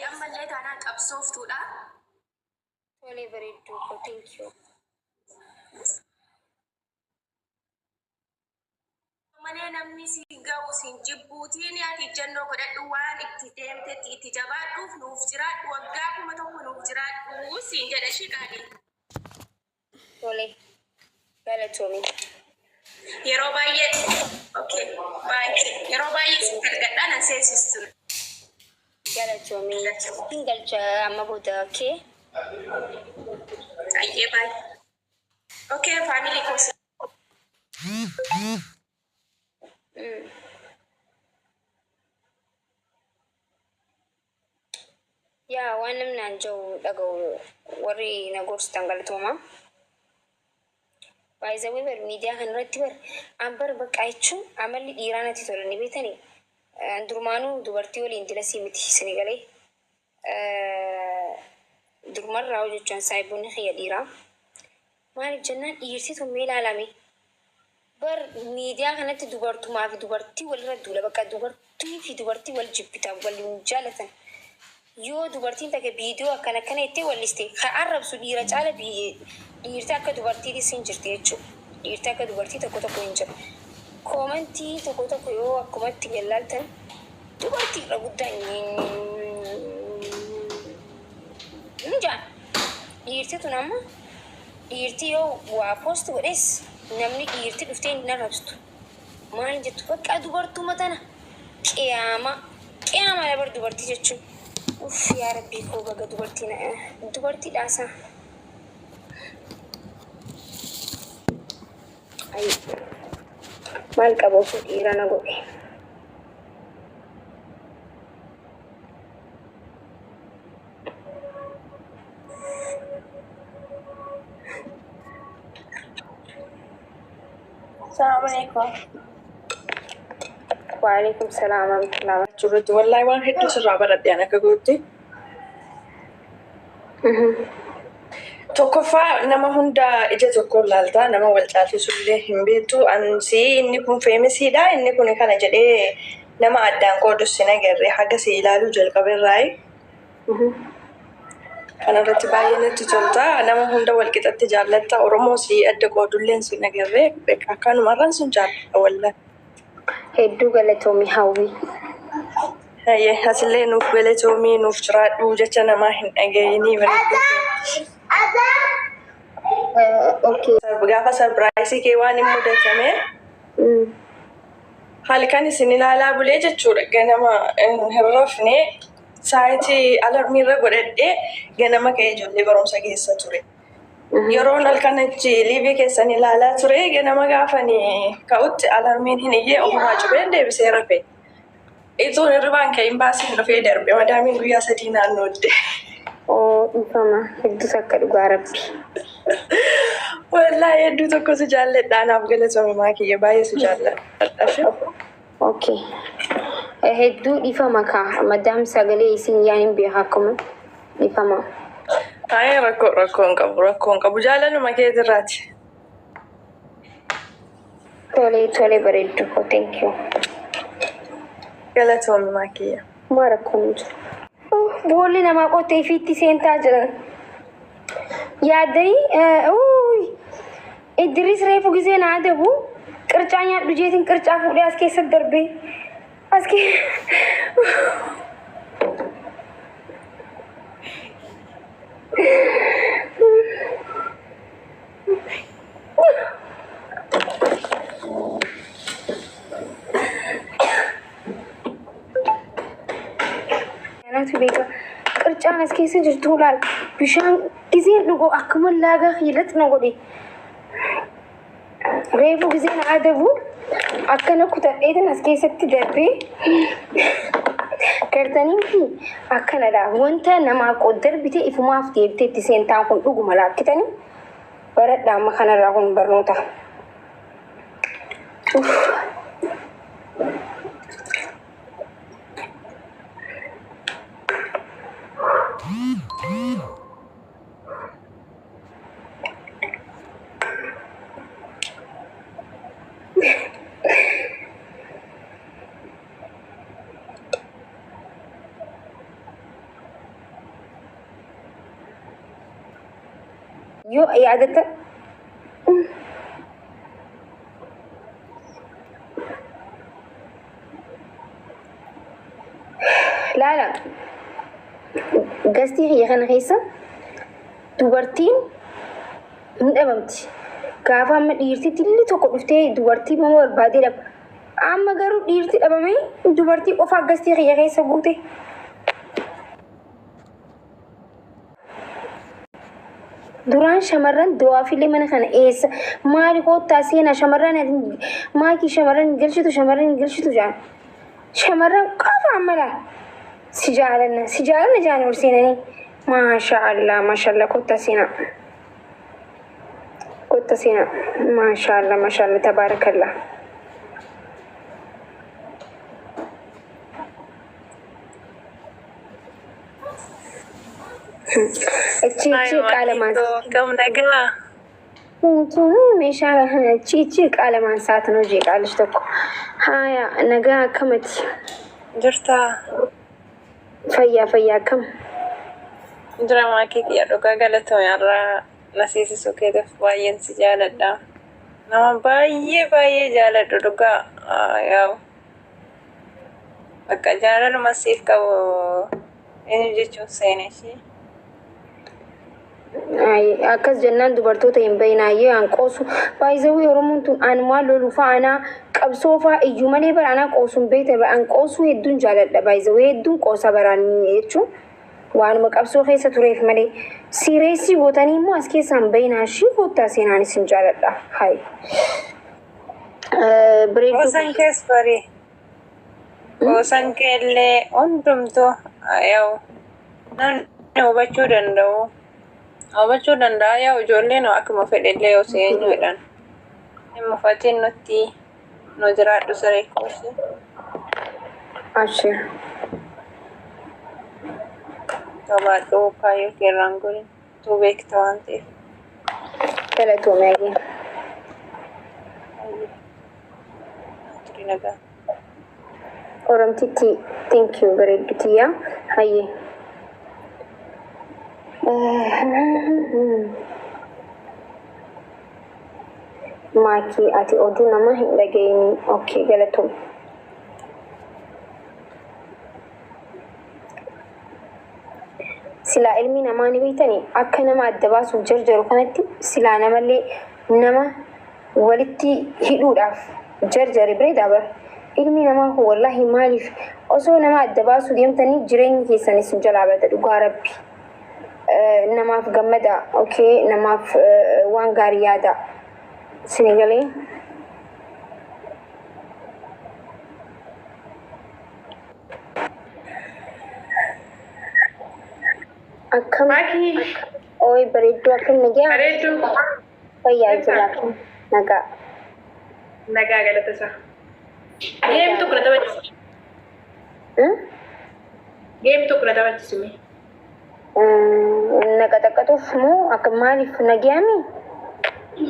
Ammallee taanaan qabsooftuudha. Tolee bareedduu koo, thank you. Malee namni si ga'u sin jibbuutiin, ati ijjannoo godhadhu, waan itti deemtetti itti jabaadhuuf nuuf jiraadhu, waggaa 1000 nuuf jiraadhu siin jedha ishii qaalii. Tole galatoomi. Yeroo baay'ee, okay, baay'ee yeroo baay'ee sitti argadha, nan seensistu. Galatoomi. Hin galcha amma booda, okay. Baay'ee baay'ee. Okay, family koo. Yaa waan namni naan jedhu dhaga'u, warri na gorsitan galatooma. By the way, bar miidiyaa kana irratti bar an bar bakka jechuun amalli dhiiraa natti tola ni beektanii. An durumaanuu dubartii waliin dilasii miti isinii galee. Durumarraa jechuun saayiboonni kiyya dhiiraa. Maaliif jennaan, dhiirsi tun mee ilaalame. Bar miidiyaa kanatti dubartumaa fi dubartii walirra duula, bakka dubartii fi dubartii wal jibbitan, wal hin jaalatan. Yoo dubartiin takka viidiyoo akkana akkana jettee walliste, ka arrabsu dhiira caala dhiirti akka dubartiitis hin jirti jechuudha. Dhiirti akka dubartii tokko tokko hin jiru. Koomantii tokko tokko yoo akkumatti gallaaltan, dubartii irra guddaa hin jaan. Dhiirti tun amma dhiirti yoo waa post godhes, namni dhiirti dhuftee hin arrabsitu. Maal jettu? Bakka dubartuma tana qiyaama qiyaama dabar dubartii jechuun. Uff, yaa rabbii koo, baga dubartii dubartii dhaasaa. Ayi, maal qaba osoo dhiira na godhe. Assalamu alaikum. Waalaikum salaam warahmatullahi. Achirratti wallahi waan hedduu sirraa baradhe an akka gootti. Tokkoffaa, nama hunda ija tokkoon laalta, nama wal caalchisu illee hin beektu. Ansi inni kun famousiidha, inni kun kana jedhee nama addaan qoodus sin agarre haga si ilaaluu jalqaberraayi. Kanarratti baay'ee natti tolta. Nama hunda wal qixatti jaallatta. Oromoo si adda qoodulleen sin agarre. Akkanumarraan sun jaalladha wallahi. Hedduu galatoomi, Hawwii. Hayyee, asillee nuuf galatoomii, nuuf jiraadhu, jecha namaa hin dhagayinii, bareedduu. Okay. Gaafa surprise kee waan hin mudatame halkan isin ilaalaa bulee jechuudha. Ganama hin rafne, saayitii alarmiirra godhadhee ganama ka'ee ijoollee barumsa keessa ture. Yeroon halkan achi live keessan ilaalaa ture, ganama gaafanii ka'utti alarmiin hin iyyee, ofumaa cufeen deebisee rafe. Ituun hirribaan ka'in baasiin dhufee darbe, madaamiin guyyaa 3 naannoodde. Oo, dhiifama hedduu takka, dhugaa rabbi. Wallaahi hedduu tokko si jaalladha, anaaf galatoomi maakiyya, baay'ee si jaalladha. Okay. Hedduu dhiifama kaa madaam, sagalee isin yaan hin beeka, akkuma dhiifama. Baay'ee rakkoo hin qabu, rakkoo hin qabu, jaalaluma keetirraati. Tole tole, bareeddu koo, thank you. Galatoomi maakiyya. Maa rakkoon hin jiru. Boolli namaa qottee ifiitti seentaa jiran. Yaaddanii uuy Idris reefu gisee na adabu, qircaa nyaadhu jeetiin qircaa fuudhee as keessa darbee as kee. Kanaatu beeka. Qircaan as keessa jirtu laal, bishaan giseen dhugu akkuma laagaa kiilatti na godhe. Reefu giseen adabu akkana kutadheetin as keessatti darbee gartanii miti, akkanadha. Wanta namaa darbite ifumaaf deebitee itti seentaan kun dhuguma laakkitanii baradha amma kanarraa kun barnoota. Uff. Yoo yaadatta laala, gastii kiyya kana keessa dubartiin hin dhabamti. Gaafa amma dhiirti tilli tokko dhuftee dubartii mama barbaadee dhaba. Amma garuu dhiirti dhabamee dubartii qofaa gastii kiyya keessa guute. Duraan shamarran du'aafillee mana kana eessa maali koottaa seenaa, shamarran maakii, shamarran hin galchitu, shamarran hin galchitu jaan. Shamarran qofa amma laal, si jaalanna, si jaalanna jaan ol seenanii. Maasha Allah, maasha Allah, koottaa seenaa. Koottaa seenaa. Maasha Allah, maasha Allah, tabaarakallah. Ichi ichi qaalamaan. Kam nagaa? Tun meeshaa ichi ichi qaalamaan saatin hojii qaalish tokko. Haaya, nagaa akkamati? Jirtaa? Fayyaa, fayyaa, akkam? Jira maakii kiyya, dhugaa galatoomi, har'aa na seesisuu keetiif baay'een si jaaladha. Nama baay'ee baay'ee jaaladhu dhugaa, yaa'u. Bakka jaalaluma siif qabu eenyu jechuun seene ishee. Akkas jennaan dubartoota hin bayinaayyee an qoosu baay'izawii. Oromoon tun anumaa lolu fa'aa anaa qabsoo fa'aa iyyuu malee bara anaa qoosuun beekta. An qoosuu hedduun jaaladha, baay'izawii hedduun qoosa baraan jechuun waanuma qabsoo keessa tureef malee. Siireessii gootanii immoo as keessaan bayinaa ishii, koottaa seenaan isin jaaladha. Hayi. Bareedduu. Qoosan kees barii. Qoosan keellee hundumtuu yaa'u namni hubachuu danda'u. Hubachuu danda'a, yaa'u ijoolleen akkuma fedhellee yoo eenyu jedhan. Hin mufatin, nutti nu jiraadhu siree koosi. Ashee. Qabaadhu, kaayyoo keerraan godhin tuu beekta waan ta'eef. Galatoomee ayyee. Turi, nagaa. Oromtitti thank you, bareeddu tiyyaa. Hayyee. Maakii, ati oduu nama hin dhageenye. Okay, galatoom. Silaa ilmi namaa ni beektanii akka nama adda baasuuf jarjaru kanatti silaa namallee nama walitti hidhuudhaaf jarjare bareedaa bara. Ilmi namaa kun wallaahi maaliif osoo nama adda baasuu deemtanii jireenyi keessan isin jalaa bada, dhugaa rabbi. Namaaf gammada, okay, namaaf waan gaarii yaada. Isin galee. Akkam? Maakii. Ooyi bareedduu, akkam, nagaa? Bareedduu. Fayyaa jira, nagaa. Nagaa, galata isaa. Game tokko na taphachisi. Game tokko na taphachisi mee. Na qaxaqqaxuuf moo akka maaliif, nagaami?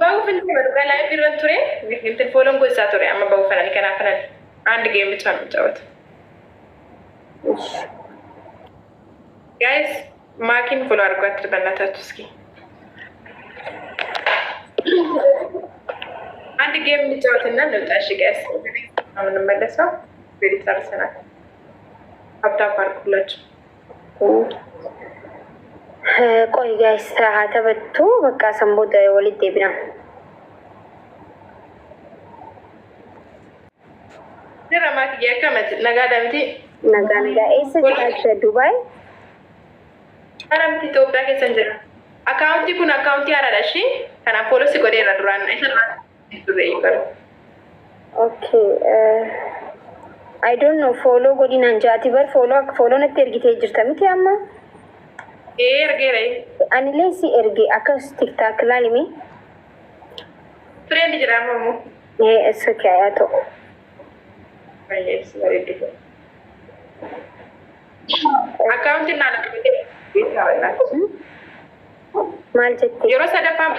Bahuuf hin deema, dhugaa live irra ture. Intin fooloon gosaa ture, amma bahuuf anani kanaaf anani. አንድ game ብቻ ነው የምጫወተው። Guys, ማኪን follow አድርጓት በእናታችሁ እስኪ። አንድ game እንጫወትና እንውጣ። እሺ guys፣ ነው የምንመለሰው። ቤት ጨርሰናል። ሀብታብ አድርጉላችሁ። ቆይ guys, haa taphattu bakka san booda walitti deebina. Jira maakii, akkamati, nagaadha miti? Nagaa, nagaa. Eessa jiraatta, Dubaay? Haara miti, Itoophiyaa keessa jira. Akkaawuntii kun akkaawuntii haaraadha ishii. Kanaaf follow si godheera, duraan isa duraan turre garuu. Okay. I don't know, follow godhinaan jaati bar, follow akka follow natti ergitee jirta miti amma? Ee, ergeera. Anillee si erge, akkas TikTok laalimi. Friend jira amma immoo. Ee, it's okay, haa ta'u. Baay'ee bareedu. Akkaawuntiin naa lakkaa'ee. Maal jette? Yeroo sadaffaa.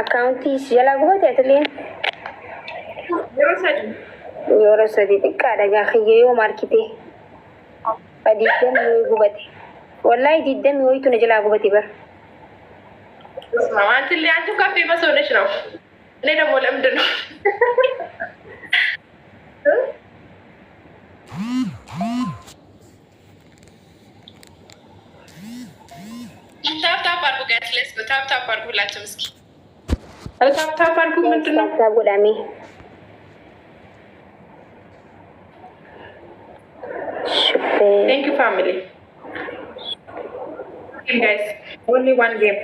Akkaawuntii si jalaa gubate atilleen? Yeroo sadi. Yeroo sadi xiqqaadha gaa, kiyyee yoo maarkitee. 20 wayii gubate. Wallaahi 20 wayiitu na jalaa gubate bara. አንቺ አንቺ እንኳን famous ሆነሽ ነው። እኔ ደግሞ ለምንድን ነው? Tap tap አድርጉ guys፣ let's go። Tap tap አድርጉ ሁላችሁም እስኪ። ኧረ tap tap አድርጉ። ምንድን ነው? Tap godhame. Shubbee. Thank you, family. Guys, only one game.